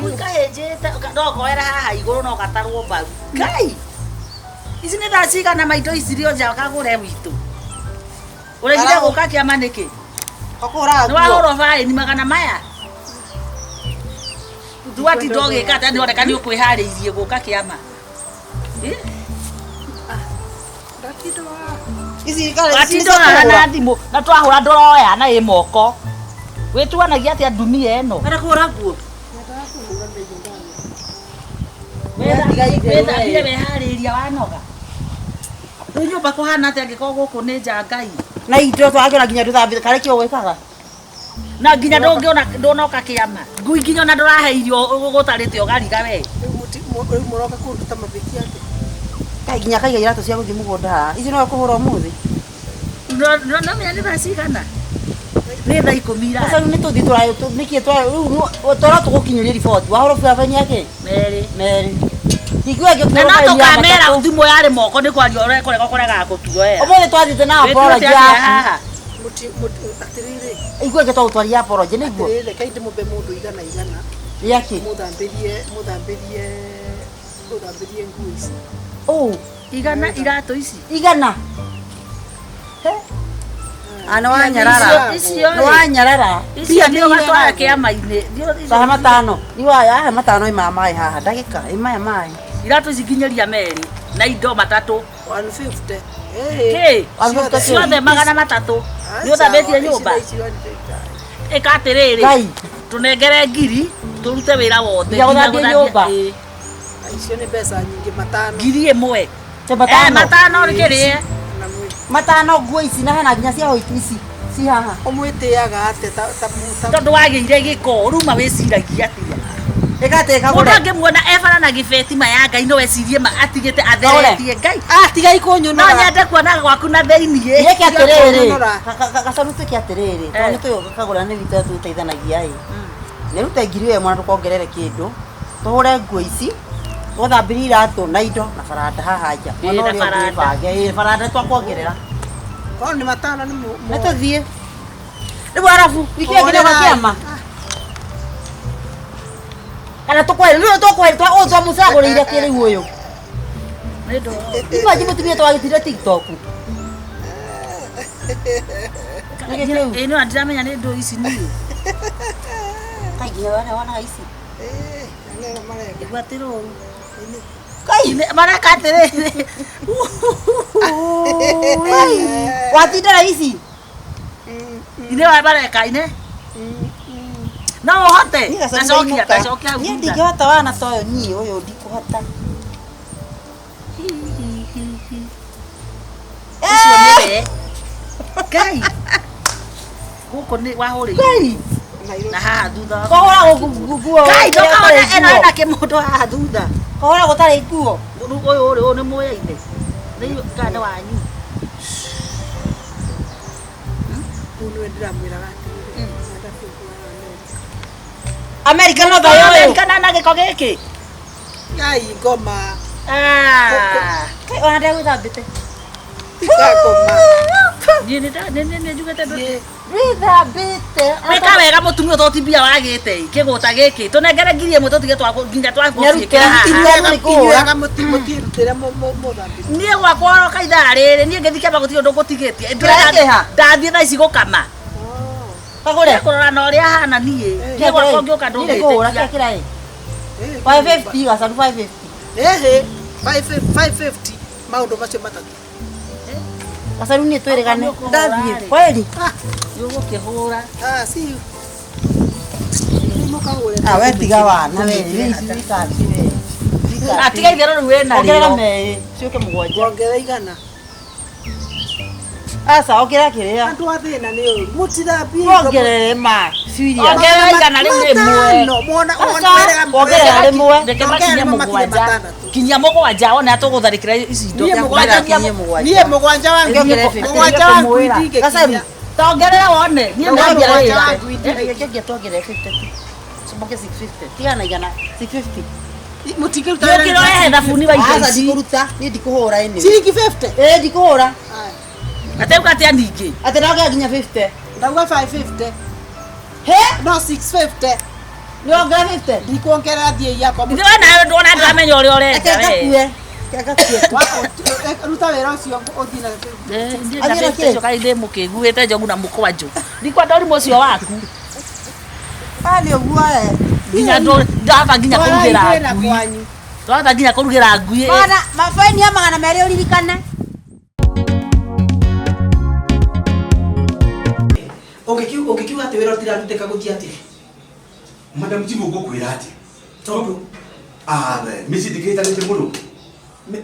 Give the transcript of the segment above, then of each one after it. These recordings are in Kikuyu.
Kagui kahĩnjĩte no koera haha igũrũ no gatarwo mbaru. Ngai! Ici nĩ thaa cigana maitũ ici rio nja kagũre witũ. Ũregire gũka kĩama nĩkĩ? Kakũhũraga Nĩ wahũrwo baĩni magana maya? Ndwatinda ũgĩka atĩa nĩoneka nĩ ũkwĩharĩirie gũka kĩama. Ĩ? Ici kare ici Watinda ũrara na thimũ na twahũra ndũroya na ĩ moko. Wĩtuanagia atĩa ndumia ĩno? Arakũhũra nguo. Wĩthambire weharĩria wanoga. Rĩu nyũmba kũhana atĩa angĩkorwo gũkũ nĩ nja Ngai? Na indo twakĩra nginya ndũthambĩte karĩ kĩo gwĩkaga. Na nginya ndũngĩona ndũnoka kĩama. Ngui nginya ona ndũrahe irio gũtarĩte ũgariga we. Rĩu mũroka kũnduta mabĩtia atĩ. Kai nginya kaiga iratũ cia gũthiĩ mũgũnda haha. Ici no kũhũra ũmũthĩ. No no menya nĩ thaa cigana? Nĩ thaa ikũmi Sasa irathi. rĩu nĩ tũthiĩ tũrayo nĩkĩ twa rĩu twara tũgũkinyĩria riboti. Wahũra babaini yake? Merĩ. Merĩ. Ndingiuga Na no ngĩkũhũra baini ya tũkamera matatũ. thimũ yarĩ moko nĩ kwaria ũrekũrega kũregaga gũtuoera. Ũmũthĩ twathiĩte na Wĩtuĩte apology atĩa yaku. haha? Atĩrĩrĩ, Igua ĩngĩ twagũtwaria apology nĩguo. atĩrĩrĩ, kai ndĩmũbe mũndũ igana igana. Rĩakĩ? Mũthambĩrie, mũthambĩrie, mũthambĩrie nguo ici. Ũũ. Igana iratũ ici. Igana. He. Ah, nĩ wanyarara. Icio Nĩ wanyarara. Icio nĩ ũgatwara kĩama-inĩ. Tahe matano. Niwa haha matano ima maĩ haha. Ndagĩka imaya maĩ. Iratũ ici nginyĩria merĩ na indo matatũ. 150. Kĩ? Ciothe. Ciothe magana matatũ. Nĩ ũthambĩtie nyũmba? Ĩka atĩrĩrĩ. Ngai. Tũnengere ngiri tũrute wĩra wothe. Nginya gũthambia nyũmba. Ĩ. Icio nĩ mbeca nyingĩ matano. Ngiri ĩmwe. Te Eh, matano. matano rĩkĩrĩe. Na mwĩ- Matano nguo ici na hena nginya cia hoiti ici. Ci haha. Ũmwĩtĩaga atĩa ta ta ta Tondũ wagĩire gĩko ruma wĩciragia atĩa? Ĩka atĩ Mũndũ kagũre. angĩmuona ebara na gĩbeti ma ya Ngai no ecirie ma atigĩte atheretie Ngai. Ah, tigai No kũnyũnũra. nyende kuona gwaku na thĩiniĩ. Gĩke atĩrĩrĩ. Kũnyũnũra. Gacaru tuĩke atĩrĩrĩ. Tondũ nĩ tũyũ kagũra nĩ witũ tũteithanagia ĩ. Nĩrute ngiri ĩyo mwana tũkongerere kĩndũ. Tũhũre nguo ici. Tũthambĩrie iratũ na indo na baranda haha nja. Ĩ, Mwana na ũrĩa ũngĩ baranda. wĩbange. Ĩ, baranda twakuongerera. Korwo nĩ matano nĩ mũ- Nĩ tũthiĩ. Rĩu arabu wiki ĩngĩ nĩ kĩama. Kana tũkweheria rĩu tũkweheria twa ũyũ twamũcagũrĩire kĩ rĩu ũyũ. Nĩ ndũ. Imagine mũtumia twagĩtire TikTok. Nĩkĩ kĩu? Ĩ no ndiramenya nĩ ndũ ici niĩ. Kai nginya wana wonaga ici. Eh, nĩ mareka. Igua atĩ rũru. Kai Mareka atĩrĩrĩ. kai watinda na ici. Ine wa mareka ine. No ũhote. Tacokia tacokia Niĩ thutha. ndingĩhota wana ta ũyũ niĩ ũyũ ndikũhota. Ũcio nĩwe. Ngai. Gũkũ nĩ wahũrĩire. Kai Na haha thutha. kũhũra nguo. Ngai ndũkaona ĩno ĩna kĩmũndũ haha thutha. Kũhũra gũtarĩ nguo. Rĩu ũyũ ũrĩ ũyũ nĩ mũyaine. Nĩ kana nĩ wanyu. Ũyũ nĩwe ndĩramwĩraga atĩrĩrĩ. Enda kũngũra Amerika. Amerika no thayũ ũyũ. Amerika na na gĩko gĩkĩ. Ngai ngoma. Ah. Kai ona ndegwĩthambĩte. Tiga ngoma. Niĩ nĩ nda- nĩ nĩ nĩ njugĩte ndũ- Niĩ Wĩthambĩte. Wĩka wega mũtumia ũtoti mbia wagĩte ĩ, kĩgũta gĩkĩ tũnengere ngiri ĩmwe tũtige twa nginya twagũciĩkĩra haha Inyuaga nĩ kũhũra. inyuaga mũtirutĩre mũthambĩrie. niĩ gwakwa oroka ithaa rĩrĩ niĩ ngĩthiĩ kĩama gũtirĩ ũndũ ngũtigĩtie Kĩrĩa kĩha? ndathiĩ thaa ici gũkama Kagũre. kũrora na ũrĩa hana niĩ niĩ gwakwa ngĩũka Niĩ nĩ kũhũra ndũngĩtĩkia kĩrĩa kĩraĩ. Eh, 550 gacaru 550. Ehe, 550 maũndũ macio matatũ. Gacaru niĩ twĩrĩgane. Okorwo nĩ ũkũhũra Ndathiĩ. rĩ. Kweli. nĩũgũkĩhũra Ah, see you. Rĩu mũkahũre. Ah, we tiga wana we. Rĩu ici wĩkaci we. atiga itherũ rĩu wĩna Ongerera rĩo merĩ ciũke mũgwanja. Ngongerera igana. Aca ongerera kĩrĩa. Andũ a thĩna nĩ ũru. Mũtithambie. Ongerere ma. Serious. Ongerera igana rĩu rĩmwe. Matano. Mwona Aca, ongerera rĩmwe. Reke makinye Ongerera makinye mũgwanja matandatũ. kinyia mũgwanja one atũgũtharĩkĩra ici indo Niĩ mũgwanja Kinyie mũgwanja. Niĩ mũgwanja wa Ongerera fifty. mũgwanja wa ngui ndingĩkinya. Gacaru. tongerera wone niĩ Mũgwanja nongerera wa ngui ndingĩkinya. Reke tuongerere 50 tu. Ciboke 650. Tigana igana 650. Mũtingĩruta wĩra nĩũkĩra wehe thabuni wa indo Aca ici ndikũruta. Niĩ ndikũhũra anyway. Ciringi 50. Ĩ ndikũhũra. ateuga atĩa ningĩ Atĩ ndongerera nginya 50. Ndauga 550. He? No 650. Nĩ ongerera 50? Ndikuongerera thiĩ yakwa. Ithe we nawe ndona ndamenya ũrĩa ũrenda Reke we. ngakue. Reke ngakue. Ruta wĩra ũcio ũthiĩ na Athiĩ na kĩ? Ndä ndä må kä guä te njogu na må kwanjå ndikwenda å rimå å cio waku Ah, nĩ ũguo eh. nginya ndaba nginya kå rugä ra Twara ngui kwanyu. ndaba nginya kå rugä ra ngui Magana mabaini ya 200 ũririkane. Ũngĩkiuga atĩ wĩra ũtirarutĩka gũthiĩ atĩa? Madam Chibu ngũkwĩra atĩ Tondũ athe mĩciĩ ndĩkĩhĩtanĩte mũno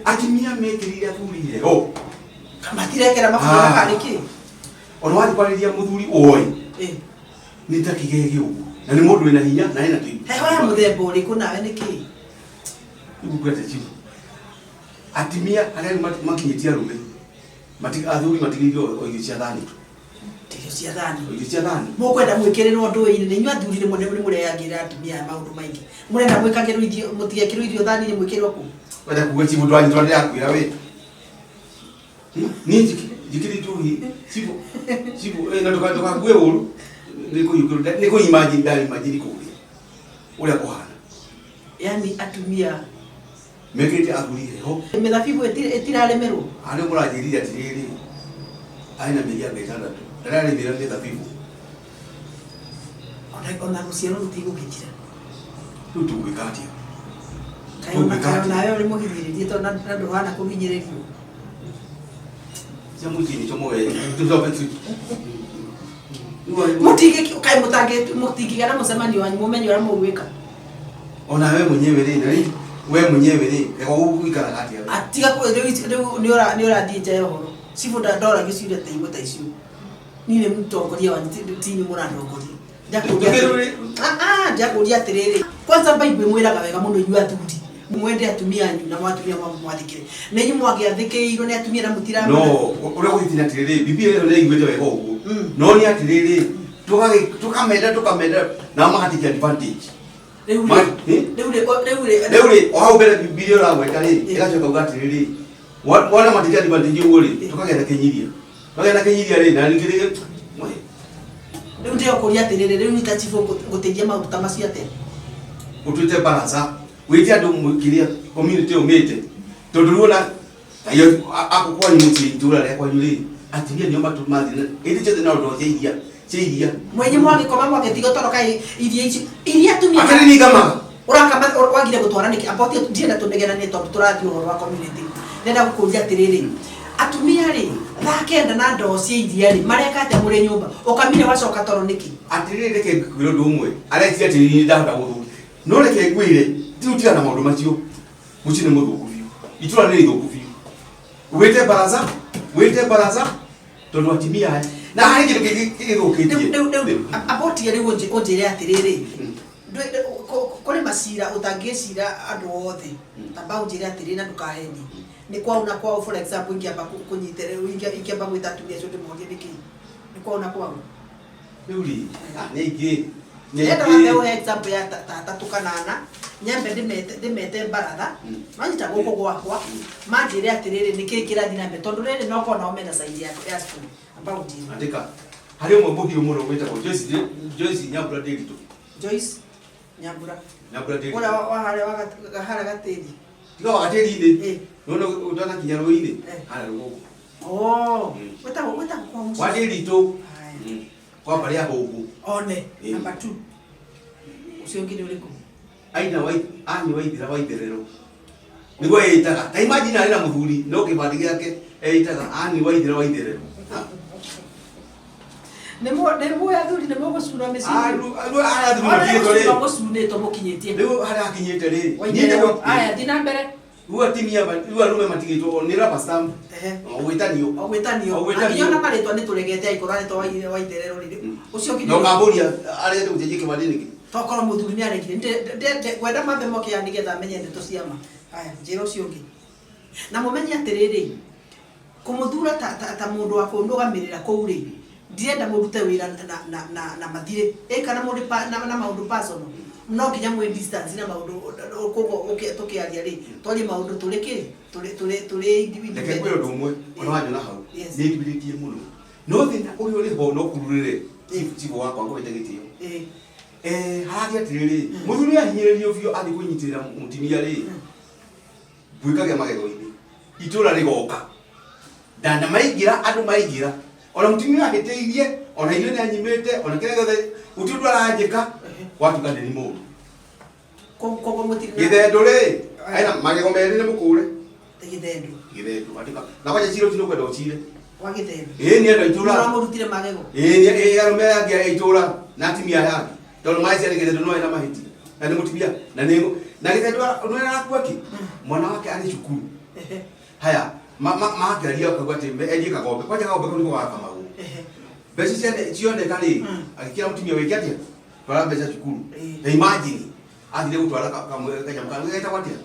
atumia mekĩrĩire athuri heho matirekera mabũrũra Ah. karĩ kĩ? ona wathiĩ kwarĩria mũthuri oĩ Eh. nĩ ta kĩgege ũguo na nĩ mũndũ wĩna hinya na ena kĩndũ Heho ya mũthemba ũrĩkũ nawe nĩ kĩ? Rĩu ngwĩra Chibu atumia arĩa rĩu makinyĩtie arũme athuri matigĩirwo o irio cia thani tu Irio cia thani. o irio cia thani Mũkwenda mwĩkĩrĩrwo ndũĩ-inĩ nĩ inyuĩ athuri rĩmwe nĩ mũrehagĩra atumia aya maũndũ maingĩ. Mũrenda mwĩkagĩrwo irio mũtigekĩrwo irio thani-inĩ mwĩkĩrwo kũ? wenda kuga Chibu ndwanyitwo ndĩrakwĩra we niĩ njikĩrĩtwo Chibu Chibu eh, na ndũkangue ũru nĩ kũimagine ndaimagine kũrĩa ũrĩa kũhana Yaani atumia mekĩrĩte athuri heho mĩthabibũ ĩtiraremerwo. harĩa mũranjĩrire atĩrĩrĩ arĩ na mĩeri anga ĩtandatũ ndararĩmĩra mĩthabibũ Ona rũciaro rũtigũgĩthira. rĩu tũgwĩka atĩa Kaĩ ona nawe ũrĩ mũhinyĩrĩrie tondũ na ndũhana kũhinyĩrĩrio. cia mũciĩ nĩcio moe tũcoke Mũtingĩ kaĩ mũtingĩgĩa na mũcemanio wanyu mũmenye ũrĩa mũgwĩka. ona we mwenyewe rĩ na rĩ we mwenyewe rĩ reka ũgũikaraga atĩa we? Atiga rĩu nĩ ũrathiĩ nja ya ũhoro. Cibũ ndoragio ciũria ta imwe ta icio. Niĩ nĩ mũtongoria wanyu ti inyuĩ mũrandongoria. Ndakũria atĩrĩrĩ kwanza Bible ĩmwĩraga wega mũno inyuĩ athuri mwende atumia anyu na atumia mwathĩkĩre na inyuĩ mwagĩathĩkĩirwo nĩ atumia na mũtiramenya no ũrĩa gũthiĩ nĩ atĩrĩrĩ bibilia ĩyo nĩyaiguĩte wega ũguo Mm. no nĩ atĩrĩrĩ tũkamenda tũkamenda nao magatake advantage rĩu Eh? rĩ rĩu rĩ rĩu rĩ rĩu rĩ o hau mbere bibilia ũragweta rĩ Eh. ĩgacoka uga atĩrĩrĩ wona matake advantage ũguo rĩ Eh. tũkagĩa na kĩnyiria tũkagĩa na kĩnyiria rĩ na ningĩ rĩ rĩu ndĩokũria atĩrĩrĩ rĩu nĩ ta cibũ ngũteithia maũndũ ta macio atĩa ũtuĩte baraza wĩte andũ kĩrĩa community ũmĩte tondũ rĩu ona ako kwanyu mũciĩ itũra rĩa kwanyu rĩ atumia nĩo mathiĩ hĩndĩ ciothe no ndoo cia iria cia iria mwenye mwagĩkoma mwagĩtiga toro kaĩ iria icio iria atumia atĩrĩ ningamaga ũrakama wagire gũtwara nĩkĩ amba ũtige ndienda tũnegenanie tondũ tũrathiĩ ũhoro wa community ndĩrenda gũkũria atĩrĩrĩ atumia rĩ thaa kenda na ndoo cia iria rĩ mareka atĩa mũrĩ nyũmba ũkamire wacoka toro nĩkĩ atĩrĩrĩ reke ngwĩre ũndũ ũmwe areciria atĩrĩ niĩ ndahota gũthuri no reke ngwĩre rĩu tigana na maũndũ macio mũciĩ nĩ mũthũku biũ itũra nĩ rĩthũku biũ wĩte baraza wĩte baraza tondũ atumia aya na harĩ kĩndũ kĩngĩ gĩthũkĩtie rĩu rĩu amba ũtige rĩu ũnjĩre atĩrĩrĩ kũrĩ macira ũtangĩcira andũ othe tamba ũnjĩre atĩrĩrĩ na ndũkahenie nĩ kwao na kwao for example ingĩamba kũnyitĩrĩra ingĩamba gwĩta atumia acio ndĩmorie nĩkĩ nĩ kwao na kwao rĩu rĩ ah, nĩ aingĩ nĩ ndĩrenda wambe aingĩ ũhe example ya ta atatũ kana ana nyambe ndĩmete baratha manyita gũkũ gwakwa manjĩre atĩrĩrĩ nĩkĩĩ kĩrathiĩ na mbere tondũ rĩrĩ no korwo nao mena side ya cukuru amba ũnjĩre andĩka harĩ ũmwe mũhiũ mũno wĩtagwo Joyce Joyce Nyambura Ndĩritũ Joyce Nyambura Nyambura Ndĩritũ ũrĩa wa harĩa wa harĩa gatĩri tiga wa gatĩri-inĩ Eh. nona ũtanakinya rũĩ-inĩ Eh. harĩa rũgongo oh Mm. wĩtagwo wĩtagwo kwa mũciĩ wa Ndĩritũ Haya. kwa mbarĩ ya Hũngũ one Eh. number 2 ũcio ũngĩ nĩ ũrĩkũ aina wa ani waithira waitherero niguo ĩtaga ta imagine arĩ na mũthuri no kĩbandĩ gĩake eĩtaga ani waithira waitherero nĩ mũĩ athuri nĩ mũgũcuna mĩciĩ arĩa athuri matigĩtwo rĩ mũcunĩtwo mũkinyĩtie rĩu harĩa hakinyĩte rĩ Waitherero. Aya, thiĩ na mbere rĩu atimia rĩu arũme matigĩtwo nĩ rubber stamp Ehe. o gwĩtanio ogwitanio O gwĩtanio. nginya ona marĩtwa nĩ tũregete angĩkorwo arĩtwa waitherero rĩ ũcio ũngĩ na ũkambũria arĩa gũcenjia kĩbandĩ nĩkĩ tokorwo mũthuri nĩ aregire ngwenda mambe moke ya nĩgetha menye ndeto cia ma aya njĩra ũcio ũngĩ na mũmenye atĩrĩrĩ kũmũthura ta mũndũ wa kũnũgamĩrĩra kũu rĩ ndirenda mũrute wĩra na mathirĩ ĩ kana mũndũ na maũndũ personal no nginya mwĩ distance na maũndũ koguo tũkĩaria rĩ twarie maũndũ tũrĩ kĩ tũrĩ tũrĩ tũrĩ reke ngwĩre ũndũ ũmwe ona wanyona hau Yes. nĩ ndibirĩtie mũno no thĩna ũrĩa ũrĩ ho no kururĩre chief wakwa ngũhete gĩtĩo Ĩ. Eh, harathi atiriri muthuri ahinyĩrĩrio biũ athiĩ kwĩnyitĩrĩra mũtumia rĩ mbuĩ kagĩa magego-inĩ itũra rĩgoka ndanda maingĩra andũ maingĩra ona mũtumia ahĩtĩirie ona irio nĩ anyimĩte ona kĩrĩa gĩothe gũtirĩ ũndũ aranjĩka gwatuĩka nĩ mũru. Koguo mũtirĩ na Gĩthendũ rĩ ena magego merĩ nĩ mũkũre. Gĩthendũ. Gĩthendũ atuĩka na kwanja cira ũcio nĩ ũkwenda ũcire. Wa gĩthendũ. Ĩĩ nĩ andũ a itũra. Mũramũrutire magego. Ĩĩ nĩ ĩĩ arũme aya angĩ a itũra na atumia aya angĩ tondũ maĩ ciarĩ gĩthendũ no ena mahĩtia na nĩ mũtumia na nĩ na gĩthendũ nĩ arakua kĩ mwana wake arĩ cukuru. Haya makĩaria akauga atĩ endie kagombe kwanja kagombe kau nĩko gakamagwo. Mbeca cioneka rĩ agĩkĩra mũtumia wĩke atĩa twara mbeca cukuru. Ta imagine athire gũtwara kamwe kanyamũ kangĩ getagwo atĩa?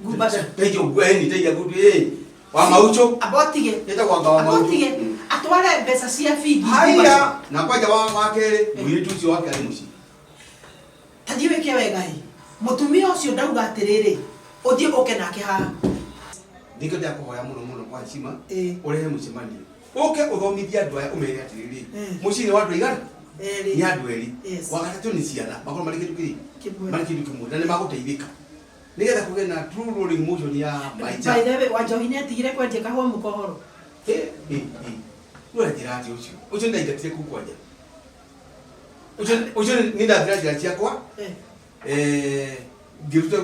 Ngumbaca. Teithio ĩni teithia ngundi ĩ wa maucho. Abotige. Getagwo anga wa maucho. Abotige atware mbeca cia bithi. Haya na kwanja wa kerĩ mũirĩtu ũcio wake arĩ mũciĩ. Tathiĩ wĩke wega ĩ mũtumia ũcio ndauga atĩrĩrĩ ũthiĩ ũke nake haha. Nĩkĩo ndakũhoya mũno mũno kwa heshima ũrehe mũcemanio ũke ũthomithie andũ aya ũmere atĩrĩrĩ mũciĩ nĩ wa andũ aigana? Erĩ. Nĩ andũ erĩ. Yes. Wa gatatũ nĩ ciana makorwo marĩ kĩndũ kĩrĩ Kĩmwe. marĩ kĩndũ kĩmwe na nĩ magũteithĩka nĩgetha kũgĩe na true rolling motion ya maica. By the way, Wanjohi nĩ atigire kwendia kahũa mũkohoro. Ũranjĩra atĩ ũcio ũcio nĩndaingatire kũu kwanja ũcio ũcio nĩ ndathira njĩra ciakwa. Ngĩruta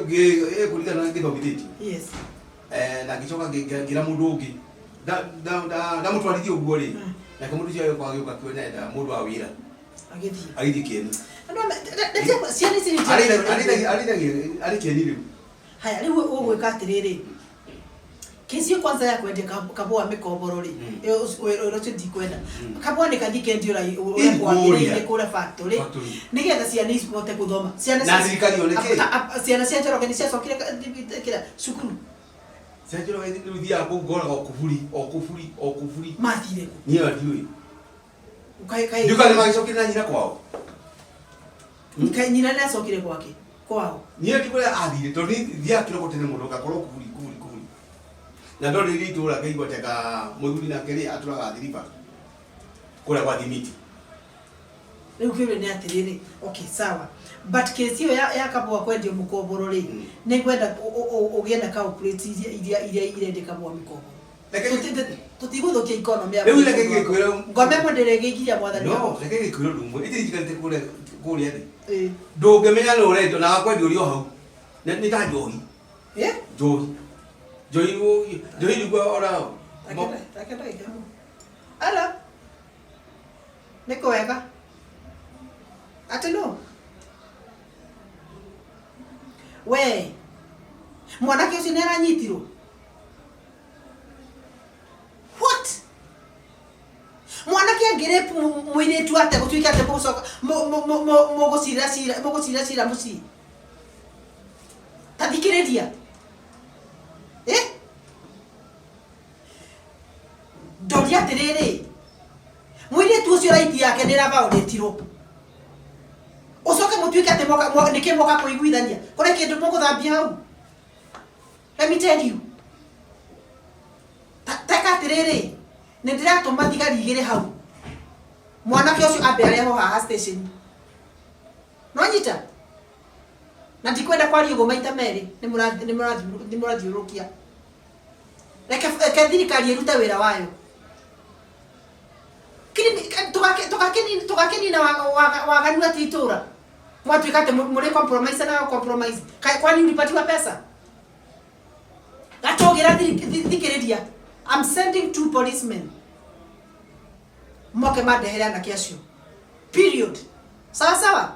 kũringana na ngĩthomithĩtio. Yes. Na ngĩcoka ngĩra mũndũ ũngĩ ndamũtwarithia ũguo rĩ nake mũndũ ũcio agĩũka agĩũka akĩona enda mũndũ wa wĩra. Agĩthiĩ. Agĩthiĩ Kĩeni. Andũ ciana ici nĩ Arĩithagia arĩ Kĩeni rĩu. Haya rĩu ũgwĩka atĩrĩrĩ kesi ĩyo kwanza ya kwendia kabũa mĩkomboro rĩ ĩyo wĩra ũcio ndikwenda kabũa nĩ kathiĩ kendio ũrĩa Ĩ, kwagĩrĩire kũrĩa. kũrĩa factory Factory. nĩgetha ciana ici ihote gũthoma ciana Na thirikari yone kĩ? Ciana cia Njoroge nĩ ciacokire kĩrĩa cukuru. Cia Njoroge rĩu thiaga kũu ngoraga o kuburi o kuburi o kuburi. Mathire kũ? Niĩ ona ndiũĩ. Kaĩ kaĩ Ndiũĩ kana nĩmagĩcokire na nyina kwao. Kaĩ nyina nĩ acokire gwake kwao? Niĩ ndikũrĩa athire tondũ niĩ thiaga kĩroko tene mũno ngakorwo kuburi kuburi kuburi na ndorĩrĩria itũra ngaigua atĩ anga mũthuri nake rĩ atũraga thiriba kũrĩa gwa thimiti. Rĩu kĩũria nĩ atĩrĩrĩ, okay sawa, but case ĩyo ya kabũa kwendio mũkomboro rĩ nĩ ngwenda ũgĩe na culprits iria irendia kabũa mĩkomboro. Tũtigũthũkia economy ya Rĩu reke ngĩkwĩre ngome ĩmwe ndĩrĩgĩikiria mwathani. No reke ngĩkwĩre ũndũ ũmwe ĩtĩ njikarĩte kũrĩa kũrĩa thĩ ndũngĩmenya nĩ ũrendio na wakwendia ũrĩ o hau nĩ ta njohi. Njohi njohi njohi nĩguo ona Reke ndagĩka ĩmwe. Hello. Nĩ kwega. Atĩ no? We. Mwanake ũcio nĩ aranyitirwo. What? Mwanake angĩrape mũirĩtu atĩa gũtuĩke atĩ mũgũcoka mũgũcira cira mũgũcira cira mũciĩ? Ta thikĩrĩria. Eh? Ndoria atĩrĩrĩ, mũirĩtu ũcio right yake nĩ ĩravaolĩtirwo. Ũcoke mũtuĩke atĩ nĩkĩ moka kũiguithania? Kũrĩ kĩndũ mũgũthambia hau? Let me tell you. Teka atĩrĩrĩ, nĩ ndĩratũma thigari igĩrĩ hau. Mwanake ũcio ambe arehwo haha station. No nyita? Na ndikwenda kwaria ũguo maita merĩ, nĩ mũrathiũrũrũkia. Reke thirikari ĩrute wĩra wayo. Tũgakĩnina waganu atĩ itũra. Mwatuĩka atĩ mũrĩ compromise na compromise. Kwani ulipatiwa pesa? Gatũgĩra thikĩrĩria. I'm sending 2 policemen. Moke mandehere anake acio. Period. Sawa sawa?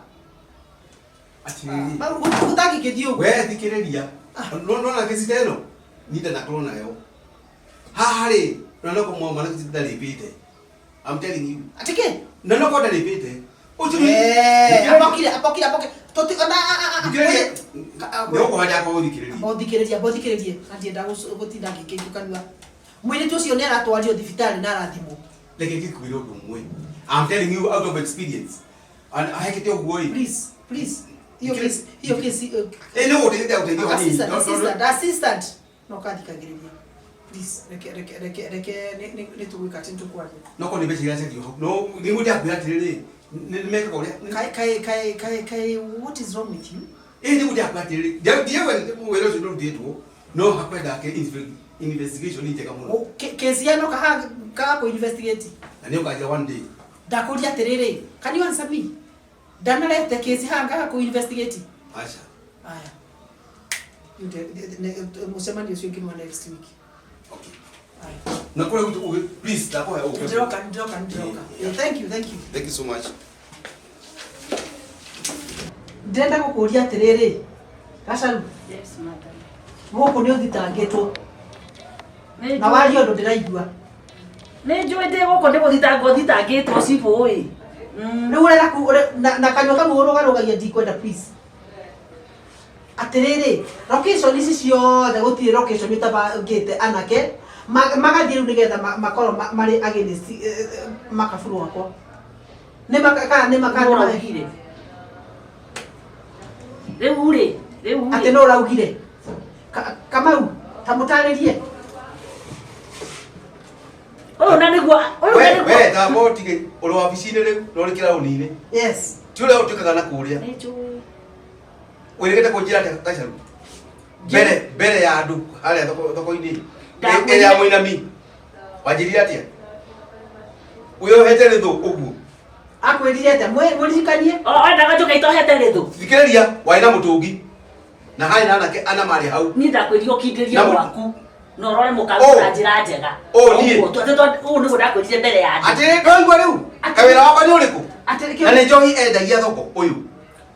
Atĩrĩrĩ. Gũtangĩkĩthiĩ ũguo. We thikĩrĩria. Nona kesi ta ĩno? Niĩ ndanakorwo nayo. Haha rĩ, na no kũmwa mwana kesi ndarĩpĩte. I'm telling you. Atĩ kĩ? Na no korwo ndarĩpĩte. Ũcio nĩ- Abokire, abokire, abokire. Tũti ona Thikĩrĩria. Nĩ ũkũhanda kwa gũthikĩrĩria. Abothikĩrĩria, abothikĩrĩrie. Na ndienda gũtinda ngĩkĩingũ kanua. Mũirĩtu ũcio nĩ aratwario thibitarĩ na arathimwo. Reke ngĩkwĩre ũndũ ũmwe. I'm telling you out of experience. And ahekete ũguo ĩ. Please, please. Hiyo case, hiyo case. Nĩ ũgũteithia ũteithio hanini. Assistant, assistant, assistant. No kathikagĩrĩria. Please, reke reke reke reke nĩ tũgwĩka atĩ nĩ tũkwaria. No korwo nĩ mbeca iracenjio hau no nĩguo ndakwĩra atĩrĩrĩ, nĩ mekaga ũrĩa. Kai kai kai kai kai, what is wrong with you? Ĩ, nĩguo ndakwĩra atĩrĩrĩ, ndiawe wĩra ũcio ndũrutĩtwo, no hakwenda investigation njega mũno. Kesi ĩno kaha kaga kũ investigate. Na nĩ ũkanjĩra one day. Ndakũria atĩrĩrĩ, can you answer me? Ndanarete kesi haha ngaga kũ investigate? Aca. Aya. Mũcemanio ũcio ũngĩ nĩ wa next week. Okay. Aya. Na kũrĩa gwitũ, please, ndakũhe ũke. Ndĩroka, ndĩroka, ndĩroka. Yeah. Thank you, thank you. Thank you so much. Ndĩrenda gũkũria atĩrĩrĩ, Gacaru, Yes, madam. gũkũ nĩ ũthitangĩtwo na waria ũndũ ndĩraigua. Nĩ njũĩ ndĩ gũkũ nĩ gũthitangwo thitangĩtwo cibũ ĩ. Rĩu ũrenda na kanua kau ũrũgarũgagia, ndikwenda, please. Atĩrĩrĩ, location ici ciothe gũtirĩ location ũtabangĩte anake magathiĩ rĩu nĩgetha makorwo marĩ against makaburu wakwa. Nĩ maka kana nĩ maka Nĩ ũraugire. Rĩu rĩ, rĩu atĩ rĩ. no ũraugire. Kamau, ta mũtarĩrie. Ũyũ na nĩguo, ũyũ na We nĩguo. we tamba ũtige ũrĩ wabici-inĩ rĩu na ũrĩ kĩraũni-inĩ. Yes. Ti ũrĩa ũtuĩkaga na kũrĩa. Nĩ njũĩ. Wĩrĩgĩte kũnjĩra atĩa, Gacaru? Mbere mbere ya andũ harĩa thoko-inĩ. Ndakwĩrire- Ĩrĩa ya mũinami. Wanjĩrire atĩa? Wĩyohete rĩthũ ũguo. Akwĩrire atĩa? Mũririkanie. O endaga njũke itohete rĩthũ. Thikĩrĩria, warĩ na mũtũngi. Na harĩ na anake ana marĩ hau. Niĩ ndakwĩrire ũkindĩrie Na gwaku na ũrore mũkagu Ũũ. na njĩra njega. Ũũ niĩ. Ũguo, ũũ nĩguo ndakwĩrire mbere ya andũ. Atĩrĩ, ndwaigua rĩu? Kawĩra wakwa nĩ ũrĩkũ? Atĩrĩ Na nĩ njohi endagia thoko ũyũ.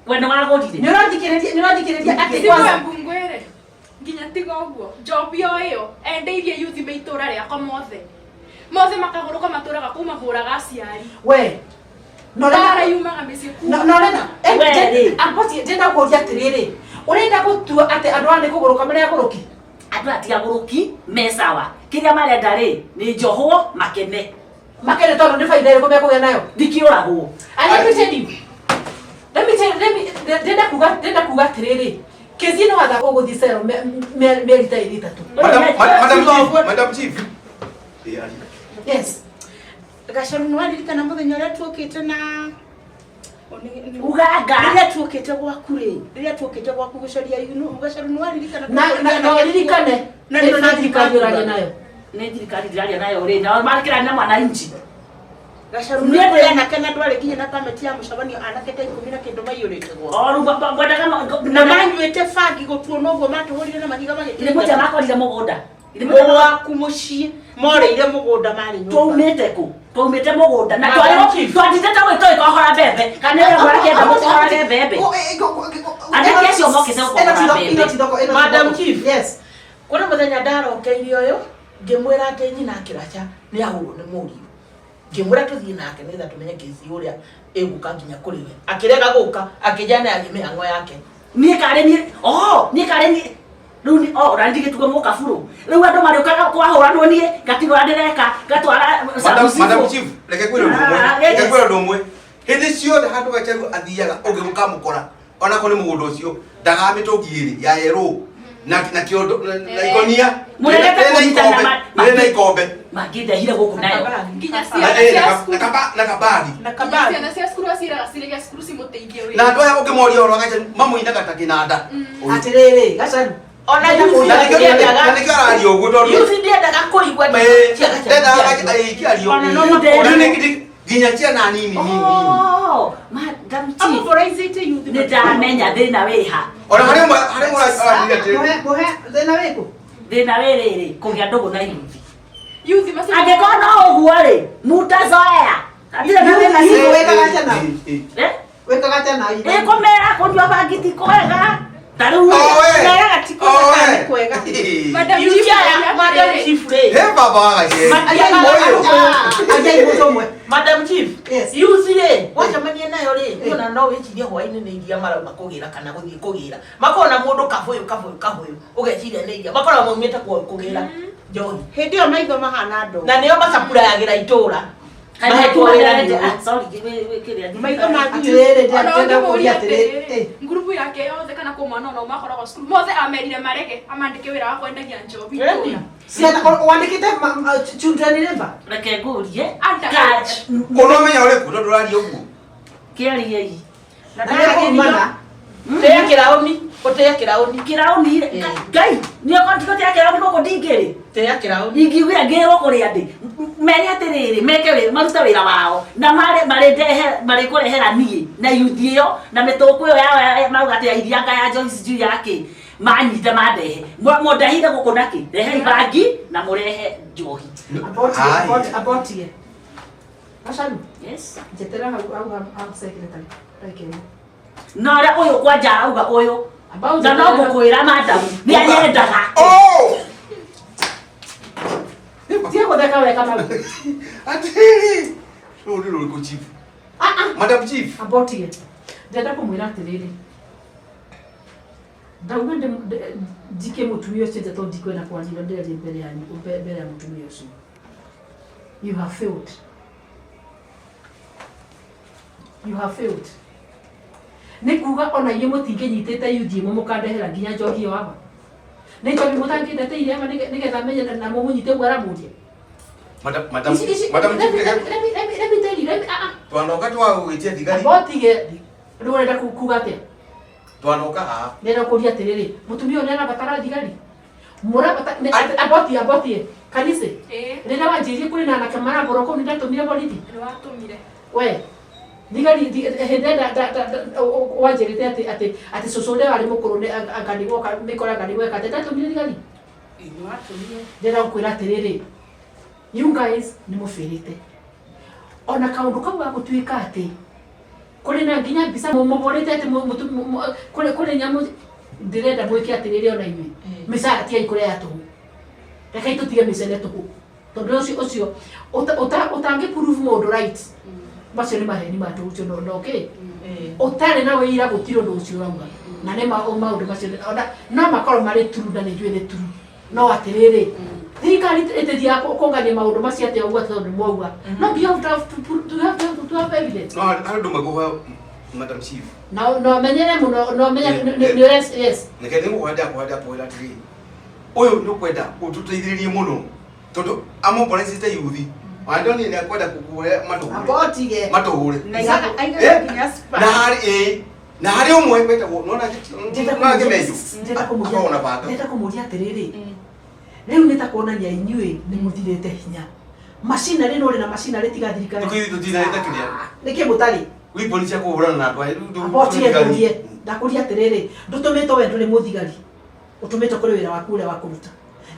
We nĩ wagũrire. Nĩ ũrathikĩrĩria, nĩ ũrathikĩrĩria atĩ kwanza Ngwĩre nginya tiga ũguo njobi o ĩyo endeirie yuthi me itũra rĩakwa mothe mothe makagũrũka matũraga kũu mahũraga aciari. We. Na Mbara ũrenda yumaga mĩciĩ na kuma. na ũrenda We rĩ. Amboti, ndĩrenda kũria atĩrĩrĩ, ũrenda gũtua atĩ andũ aya nĩ kũgũrũka marĩ agũrũki? Andũ aya ti agũrũki, me sawa. Kĩrĩa marenda rĩ, nĩ njohwo makene. Makene tondũ nĩ baida ĩrĩkũ mekũgĩa nayo? Ndikĩũragwo. And let me tell you, let me tell let me ndĩrenda kuga atĩrĩrĩ, kesi ĩno watha ũgũthiĩ cero mĩeri ta ĩrĩ ĩtatũ. Madam Chief, Madam Chief. Ĩ, aria. Yes. Gacaru, nĩ waririkana mũthenya ũrĩa tuokĩte na Uganga. Rĩrĩa tuokĩte gwaku rĩ, rĩrĩa tuokĩte gwaku gũcaria you Gacaru, nĩ waririkana? Na ũririkane Na ĩno nĩ thirikari ũraria nayo. Nĩ thirikari ndĩraria nayo rĩ, nao marakĩra na mwananchi. Gacaru, nĩ kũrĩ anake na ndwarĩ nginya na pameti ya mũcemanio, anake ta 10 na kĩndũ maiyũrĩte gwaku. O rĩu ngwendaga Na manyuĩte bangi gũtuo noguo matũhũrire na mahiga Nĩ mũtĩa magĩtũingata. makorire mũgũnda. Nĩ mũtĩa Gwaku mũciĩ morĩire mũgũnda marĩ nyũmba. Twaumĩte kũ? Twaumĩte mũgũnda na Madam twarĩ Chief. twatindĩte tũgĩkohora mbembe. Kana nĩ ũrĩa mũkohorage mbembe. Anake acio mokĩte gũkohora mbembe. Madam Chief. Yes. Kũrĩ mũthenya ndarokeirie ũyũ ngĩmwĩra atĩ nyina akĩraca nĩ ahũrwo nĩ mũriũ, ngĩmwĩra tũthiĩ nake nĩgetha tũmenye kesi ũrĩa ĩgũka nginya kũrĩ we, akĩrega gũka, akĩnjana yathiĩ mĩhang'o yake. Niĩ karĩ niĩ, oh, niĩ karĩ niĩ. Rĩu nĩ oh, na ndigĩtuo mũkaburu. Rĩu andũ marĩũkaga kwahũranwo niĩ, ngatigwo ũrĩa ndĩreka, ngatwara Madam Sabucibu. Madam Chief, reke ngwĩre ũndũ ũmwe. Ah, Reke yes. ngwĩre ũndũ ũmwe. Hĩndĩ ciothe handũ Gacharu athiaga ũngĩkamũkora onako nĩ mũgũnda ũcio ndaga mĩtũngi ĩrĩ ya yerũ na kĩondo na ikonia Mũregete na kũnyitana ikombe na ikombe Mangĩndehire gũkũ nayo. Nginya na ciana eh, cia na cukuru. na kabagi Na Nginya kabari. ciana cia cukuru aciraga cirĩge cukuru cimũteithie na wĩra. andũ aya ũngĩmoria ũhoro wa Gacharu mamũinaga ta kĩnanda. Atĩrĩrĩ, Gacaru. Ona Na yuthi nĩkĩo ndiendaga, na nĩkĩo araria ũguo tondũ yuthi ndiendaga kũigua Eh, cia Gacaru ndendaga ciario. ĩkĩario. Ona no Rĩu nginya ciana nini nini. Oh, Madam Chief. Amũboraicĩte yuthi. Nĩ ndamenya thĩna wĩha. Ona harĩ ũmwe harĩ ũmwe araria atĩrĩrĩ. Mũhe mũhe thĩna wĩkũ? Thĩna wĩ rĩrĩ, kũgĩa ndũgũ na yuthi. Yuthi macio Angĩkorwo no ũguo rĩ, mutazoea. Hatirĩ na thĩna Yuthi cio. wĩkaga atĩa nao? Eh, eh. Eh? Wĩkaga atĩa nao? Ĩkũmera kũnyua bangi ti kwega. Ta rĩu Oh, we. Meraga ti kwega Oh, kana we. nĩ kwega. Madam Yuthi Chief aya, aria Madam atĩrĩrĩ, Chief rĩ. He baba wa Gacheri. Matiagaga- Ũyũ. Agiai mũndũ ũmwe. Madam Chief, Yes. yuthi rĩ, wacemania nayo rĩ, ona no wĩcirie hwaĩ-inĩ nĩ iria marauma kũgĩra kana gũthiĩ kũgĩra. Makona mũndũ kabũyũ kabũyũ kabũyũ, ũgeciria nĩ iria. Makoragwo maumĩte kwao kũgĩra njohi. Hĩndĩ ĩyo maitho mahana ndoo. Na nĩo macapurayagĩra itũra. Mahetwo wĩra nĩ ũũ. Sorry, kĩrĩa Maitho ma Atĩrĩrĩ, Ona ndĩrenda kũria ũngĩmũria atĩrĩrĩ. atĩrĩrĩ, ngurubu yake yothe kana kũ mwana ona makoragwo cukuru mothe amerire marege amandĩke wĩra wa kwendagia njohi Ĩni. itũũra. Ciana wandĩkĩte children labor? Reke ngũrie. Underage. Ũramenya ũrĩkũ tondũ ũraria ũguo? Kĩariei. Na Na nĩkũrumana. Tĩa kĩraũni, ũtĩe kĩraũni. Kĩraũni Ngai, nĩ okorwo ndikũtĩa kĩraũni gũkũ ndingĩrĩ. Tĩa kĩraũni. Ingiugire ngĩrwo kũrĩa ndĩ. Mere atĩrĩrĩ, meke wĩra, marute wĩra wao na marĩ marĩndehe marĩkũrehera niĩ na yuthi ĩyo na mĩtũkũ ĩyo yao mauga atĩ ya irianga ya njohi sijui ya kĩ manyite mandehe. Mũndehire gũkũ nakĩ? Rehei bangi na mũrehe njohi. Abotie. Gacaru, Yes. njetera hau hau hau secretary. Reke. Na ũrĩa ũyũ kwanja arauga ũyũ About na no ngũkwĩra madamu nĩ anyendaga. Oh! Tiga gũtheka we Kamau. Atĩrĩrĩ. Rũrũ nĩ rũrĩkũ chief? Ah ah. Madam chief. Abotie. Ndĩrenda kũmwĩra atĩrĩrĩ. Ndauga njike mũtumia ũcio nja tondũ ndikwenda kwaria ndĩraria mbere yanyu mbere ya mũtumia ũcio. You have failed. You have failed. Nĩ kuga ona inyuĩ mũtingĩnyitĩte yuthi ĩmwe mũkandehera nginya njohi ĩyo aba. Nĩ njohi mũtangĩndeteire aba nĩgetha menye na mũmũnyite ũguo aramũria. Madam madam Ici ici madam let chief. me let me let me let me tell you let me ah ah. Twanoka twagũgĩtia thigari. Abotige rĩu ũrenda kuga atĩa? Twanoka haha. Ndĩrenda kũria atĩrĩrĩ, mũtumia ũyũ nĩarabatara thigari? Mũrabata abotie abotie kanitha Ĩĩ, rĩrĩa wanjĩrire kũrĩ na anake maragũrwo kũu nĩndatũmire borithi nĩwatũmire. we thigari hĩndĩ ĩrĩa wanjĩrĩte atĩ atĩ atĩ cũcũ ũrĩa warĩ mũkũrũ nĩ anga nĩgwoka mĩkora anga nĩgweka atĩ ndatũmire thigari Nĩwatũmire. ndĩrenda gũkwĩra atĩrĩrĩ you guys nĩ mũbĩrĩte ona kaũndũ kau gagũtuĩka atĩ kũrĩ na nginya mbica mũhũrĩte atĩ kũrĩ kũrĩ nyamũ ndĩrenda mwĩke atĩrĩrĩ ona inyuĩ mĩcara tigai kũrĩa tũhũ rekei tũtige mĩcene tũhũ tondũ ũcio ũcio ũtangĩ prove mũndũ right macio nĩ maheni ma tũhũ ũcio no okay ũtarĩ na wĩira gũtirĩ ũndũ ũcio ũrauga na nĩ maũndũ macio ona no makorwo marĩ true na nĩ njũĩ nĩ true no atĩrĩrĩ thirikari ĩtĩthiaga kũngania maũndũ macio atĩa ũguo atĩ tondũ nĩ mwauga no nginya you have to have to have evidence No harĩ ũndũ ũmwe ngũhoya madam chief. na no menyere mũno no menye nĩ yes yes Reke nĩ ngũkũhanda kũhanda atĩrĩrĩ. Ũyũ nĩ ũkwenda ũtũteithĩrĩrie mũno tondũ amoboraicĩte yuthi. Wandoni nĩ akwenda kũkũhe matũhũre. abotige Matũhũre. Na aigaga nginya spa. Na harĩ ĩĩ na harĩ ũmwe wetagwo nona nona Kĩmenjo. Akoragwo na banga. ndĩrenda kũmũria atĩrĩrĩ rĩu nĩ ta kuonania inyuĩ nĩ mũthirĩte hinya macinarĩ no ũrĩ na macinarĩ tiga thirikari Tũkĩthiĩ tũtinarĩte kĩrĩa. nĩkĩ mũtarĩ Weapon cia kũhũrana na andũ aya. Rĩu abotige ngũrie ndakũria atĩrĩrĩ ndũtũmĩtwo we ndũrĩ mũthigari ũtũmĩtwo kũrĩ wĩra waku ũrĩa wa kũruta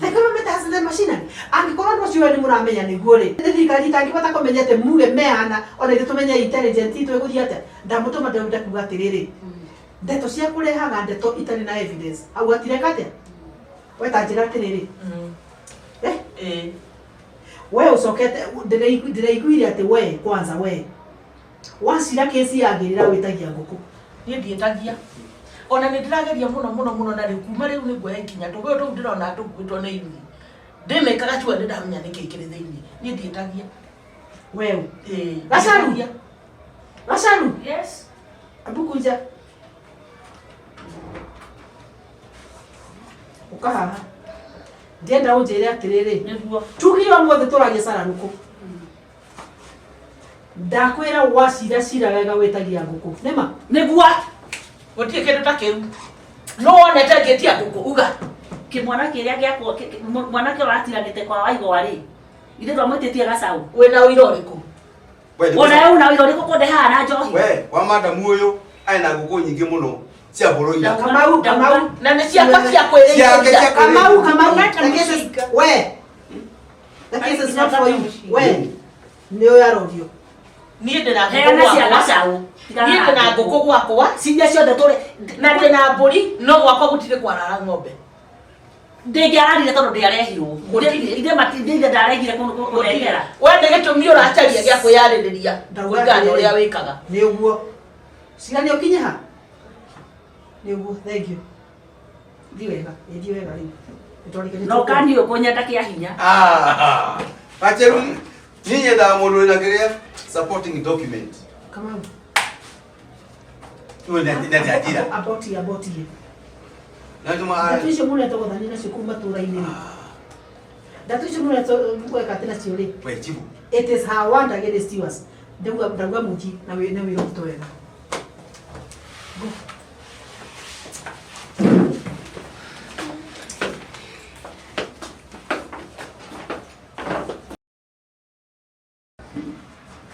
the government has the machinery angĩkorwo andũ acio we nĩ mũramenya nĩguo rĩ nĩ thirikari itangĩbata kũmenya atĩ muge meana ona ithuĩ tũmenye intelligent itũ ĩgũthiĩ atĩa ndamũtũma ndĩrenda kuga atĩrĩrĩ ndeto cia kũrehaga ndeto itarĩ na evidence hau hatireka atĩa we ta njĩra atĩrĩrĩ eh Ĩĩ. we ũcokete ndĩraiguire atĩ we kwanza we wacira kesi yagĩrĩra wĩtagia ngũkũ Niĩ ndiĩtagia. Ona nĩ ndĩrageria mũno mũno mũno na rĩu kuma rĩu nĩ nguoya ikinya tũgũyũ tũu ndĩrona tũkuĩtwo nĩ yuthi. Ndĩmĩkaga cua nĩ ndamenya nĩkĩ kĩrĩ thĩinĩ. Niĩ ndiĩtagia. weũ Ĩĩ. Gacaru. Ndiĩtagia. Gacaru Yes. abukuja ũka haha ndienda ũnjĩre atĩrĩrĩ Nĩguo. tugire ũmũthĩ tũragia cararũkũ ndakwĩra wacira cira wega wĩtagia ngũkũ nĩma Nĩguo. Gũtirĩ kĩndũ ta kĩu. No wonete ngĩtia ngũkũ uga. Kĩmwana kĩrĩa gĩakwa mwanake ũratiganĩte kwa Waigwa rĩ. Ithe twamwĩtĩtie gacaũ. Wĩna ũira ũrĩkũ? We, nĩ Ona we una wĩra ũrĩkũ kũndehaga na njohi? We, wa madamu ũyũ arĩ na ngũkũ nyingĩ mũno cia bũrũira. Kamau Kamau Na nĩ ciakwa cia Ciake kwĩrĩithĩria. cia Kamau Kamau Ndungata the case is mũcinga. we the case is not for you we nĩ ũyũ arorio Niĩ ndĩna ngũkũ Heana cia gwakwa. gacaũ. Niĩ ndĩna ngũkũ gwakwa. Ciria ciothe tũrĩ Na ndĩna mbũri no gwakwa gũtirĩ kwarara ng'ombe. ndĩngĩararire tondũ ndĩarehirwo. Gũtirĩ. Ithe matindĩire ndarehire kũrehera. We nĩ gĩtũmi ũracaria gĩa kwĩyarĩrĩria Ndauga kũringana na atĩrĩrĩ. ũrĩa wĩkaga. nĩ ũguo cira nĩ ũkinye ha nĩ ũguo thank you thi wega ĩ thi wega rĩu Nĩtwarĩkia- No kani ũyũ kũnyenda kĩa hinya. Ah, Gacheru Niĩ nyendaga mũndũ wĩna kĩrĩa supporting document. Kamau. Ũyũ nĩ atĩa njĩra. Aboti aboti. Na tuma Ndatu icio mũretwo gũthani nacio kũu matũra-inĩ rĩ. Ndatu icio mũretwo gwĩka atĩ nacio rĩ. we chibu. It is her word against yours. Ndauga ndauga mũji na wĩ na wĩra ũrutwo wega.